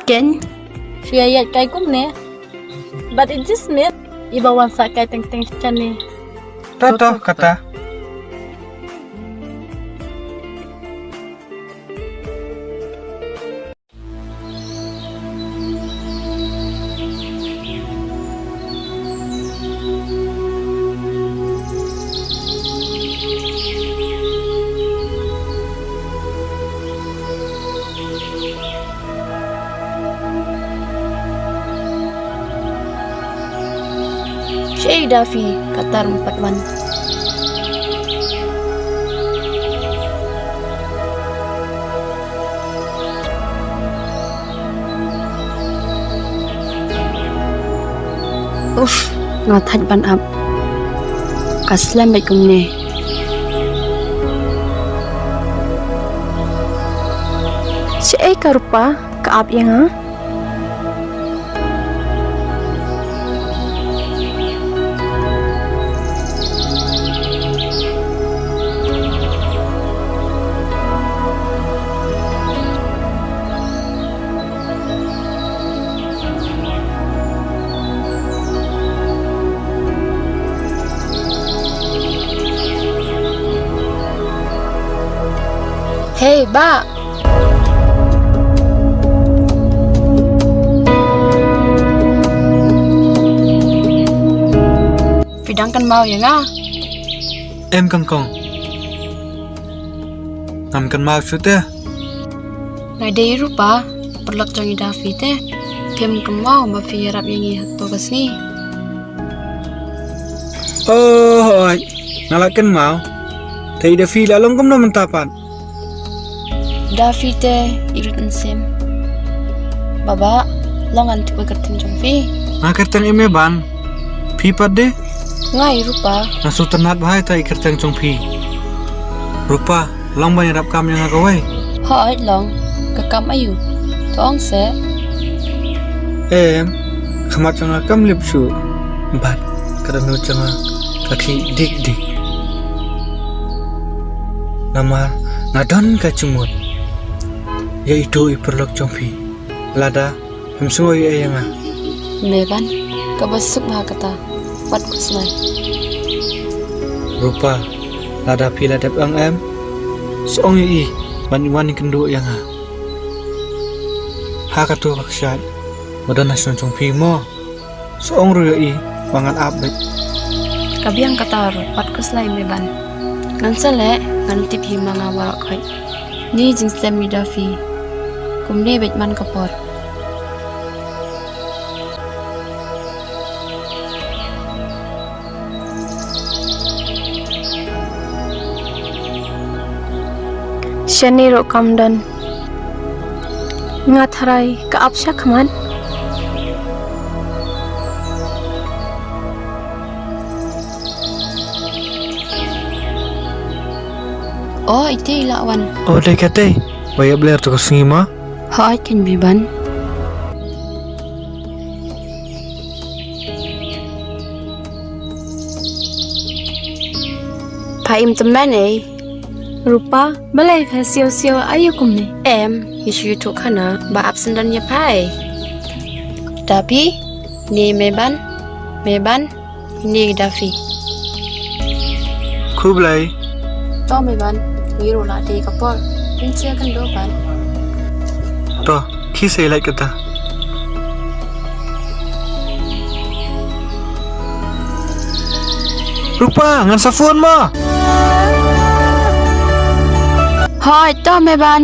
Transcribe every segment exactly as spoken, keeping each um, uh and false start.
Ken, phi ïa ïaid kai kumne. Bad i Jismit, i ba wan sah kai teng teng shane. To to kata. Shaei da phi, katta ruh ym pat wan. Uff, nga thait ban ap. Ka slem beit kumne. Shaei ka Rupa, ka ap ïa nga. Hei, Bah! Phi dang kynmaw ïa nga? Em, Kangkong. Ngam kynmaw shuh te. Nga dei i Rupa, paralok jong i Daffy te. Phim kynmaw ba phi ïarap ïa ngi ha kato ka sngi. Oh, hooid. Nga la kynmaw. Te i Daffy la long kumno mynta pat? Daffy te i rit mynsiem. Bah, Bah, long ngan tip ka kyrteng jong phi? Nga kyrteng Meban. Phi pat de? Nga i Rupa. Nga sngewtynnat bha ïa i kyrteng jong phi. Rupa, long ban ïarap kam ïa nga kawei? Hooid long, ka kam aïu? To ong seh. Em, ka khmat jong nga kam lip shuh. Bad ka dohnud jong nga ka khih dik dik. Namar nga don ka jingmut ïa ito i paralok jong phi. Lada phim sngew ïa nga. Meban, kaba suk bha kata. Wat khuslai. Rupa, lada phi la dep ong em, sa ong ïa i ban wan ïakynduh ïa nga. Ha kato ka kshaid ba don ha shnong jong phi mo. Sa ong ruh ïa i ba ngan ap beit. Ka biang kata ruh, wat khuslai Meban. Ngan sa leh, ngan tip hi ma nga baroh khoit. Ni jingslem i Daffy. Kumne beit man ka por. Shane ruh kam don. Nga tharai ka ap shakhmat. Oh, ite i la wan. Oh, dei kata. Ba ïa bler to ka sngi ma. Hooid keiñ Meban. Pha im tymmen ei. Rupa, balei pha siaw siaw aïu kumne? Em, ngi shu ïathuh khana ba ap syndon ïa pha ei. Daffy, ne Meban, Meban. Ine i Daffy. Khublei. To Meban, ngi ruh la dei ka por. Pynshai kynduh ban. To, khie sa ïa leit kata. Rupa, ngan sa phone mo. Hooid, to Meban.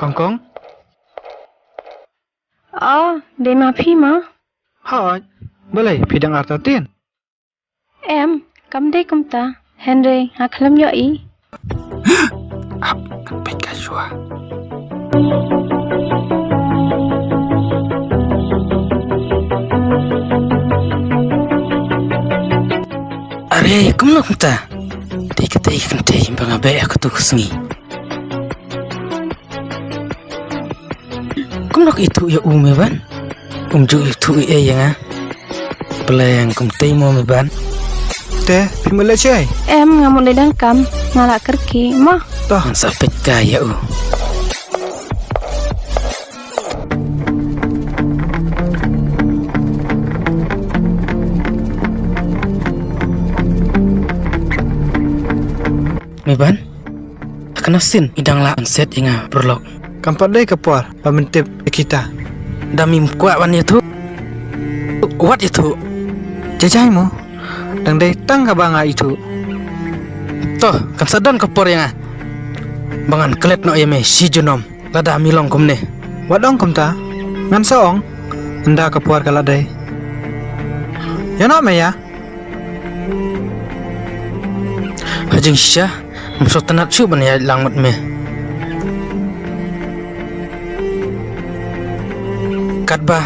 Kong Kong? Oh, dei ma phi ma? Hooid, balei phi dang artatien? Em, kam dei kumta, hynrei nga khlem ïohi. Ap, peit ka shuwa. Are, kumno kumta? Te kata ka kynthei ba nga beh ha katu ka sngi. Kumno ka ithuh ïa u, Meban? Um ju ithuh ei ei ïa nga. Pleng kumtei mo, Meban. Te phi mut leh shaei? Em, ngam mut leh dang kam. Nga la kyrkieh mo. To. Ngan sa peit kai ïa u. Meban, ha kano sien i dang lah ban set ïa nga, paralok? Kam pat dei ka por ba men tip ïa kita. Da mim kwah ban ïathuh, wat ïathuh. Jajai mo, dang dei tang kaba nga ithuh. To, kan sa don ka por ïa nga ba ngan klet noh ïa me shi junom. Lada mi long kumne. Wat ong kumta, ngan sa ong, ynda ka por ka la dei. Ïa noh me ïa. Ha jingshisha, ngam sngewtynnat shuh ban ïaid lang bad me. Katba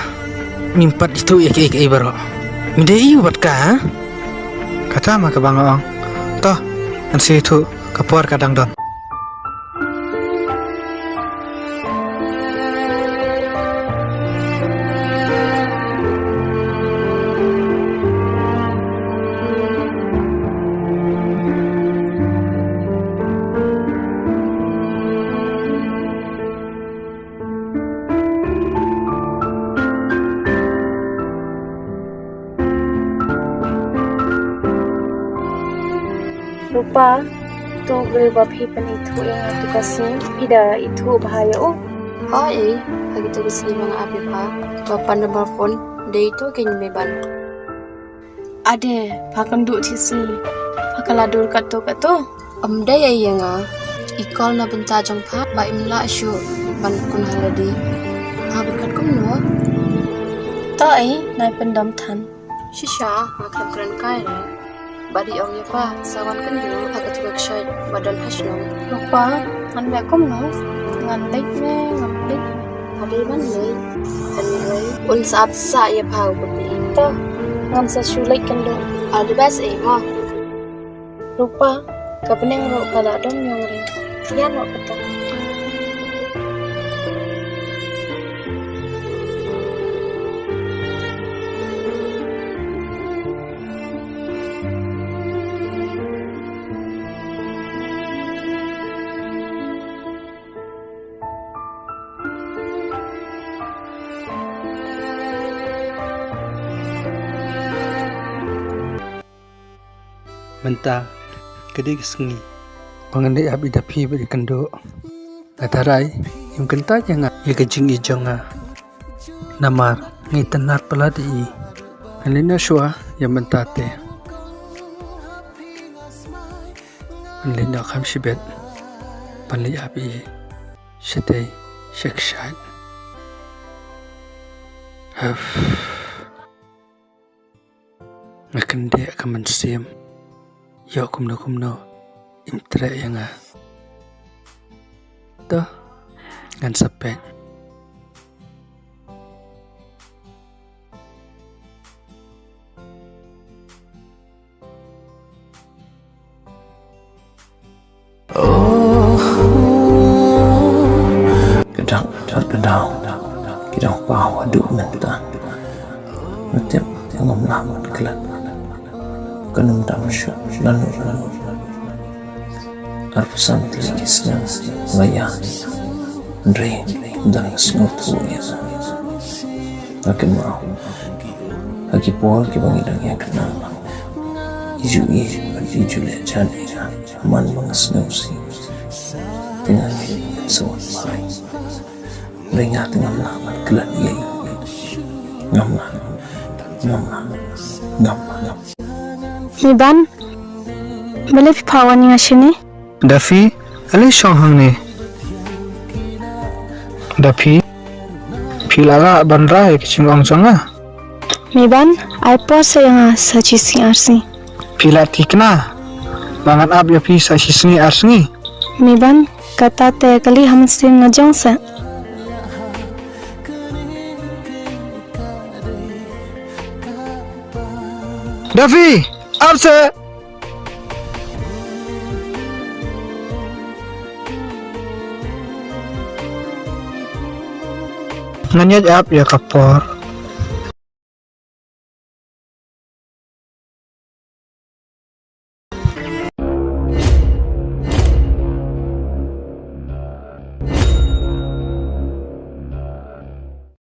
mim pat ithuh ïa kiei kiei baroh. Mi dei aïu bad ka, ha? Kata ma kaba nga ong. To, ngan sa ithuh, ka por ka dang don. Rupa, uto u briew ba phi pynithuh ïa nga tu ka sngi, phi da ithuh bha ïa u? Hooid, ha kito ki sngi ba nga ap ïa pha, ba pan number phone, dei ito kein Meban. Ade, pha kynduh shisha, pha ka la dur katto katto. Ym dei ei ïa nga. I call na bynta jong pha, ba im lah shuh ban kun ha lade. Nga pyrkhat kumno? To ei, nai pyndom than. Shisha, nga khlem kren kai re. Ba dei ong ïa pha, sa wan kynduh ha katu ka kshaid ba don ha shnong. Rupa, ngan beh kumno? Ngan leit me, ngam leit. Ade ban leit. Anyway, un sa ap sah ïa pha u kynduh. To, ngan sa shu leit kynduh. All the best ei mo. Rupa, ka bneng ruh ka la dom ñiong re. Ïa noh kata. Mynta ka dei ka sngi ba ngan dei ap ïa da phi bad ïa kynduh. Nga tharai ym kyntait ïa nga ïa ka jingïeit jong nga. Namar nga itynnad palat ïa i. Ngan leit noh shuwa ïa mynta te. Ngan leit noh kham shibit ban leit ap ïa i shatei sha kshaid. Huff. Nga kyndit ka mynsiem. Ïoh kumno kumno im treh ïa nga. To, ngan sa peit. Oh, ka dang, ka dang, ki dang paw haduh mynta. Nga tip ngam lah ban klet. Kan ym dam shuh lano lano. Arphew san tylli ki snem nga ïaid, hynrei ym don ka sngewthuh ïa nga. Nga kynmaw ha ki por kiba ngi dang ïakynduh, i ju ïeit bad i ju leh jan ïa nga. Man ba nga sngewsih te nga ngeit sa wan phai. Hynrei nga te ngam lah ban klet ïa i. Ngam lah, ngam lah, ngam lah. Meban, balei phi phah wan ïa nga shane? Da phi, ale shong hangne. Da phi, phi la lah ban rai ka jingong jong nga. Meban, ai por sa ïa nga sa shisngi arsngi. Phi la thikna ba ngan ap ïa phi sa shisngi arsngi. Meban, kata te kali ha mynsiem nga jong sa. Dafi, ap se. Ngan ïa ap ïa ka por.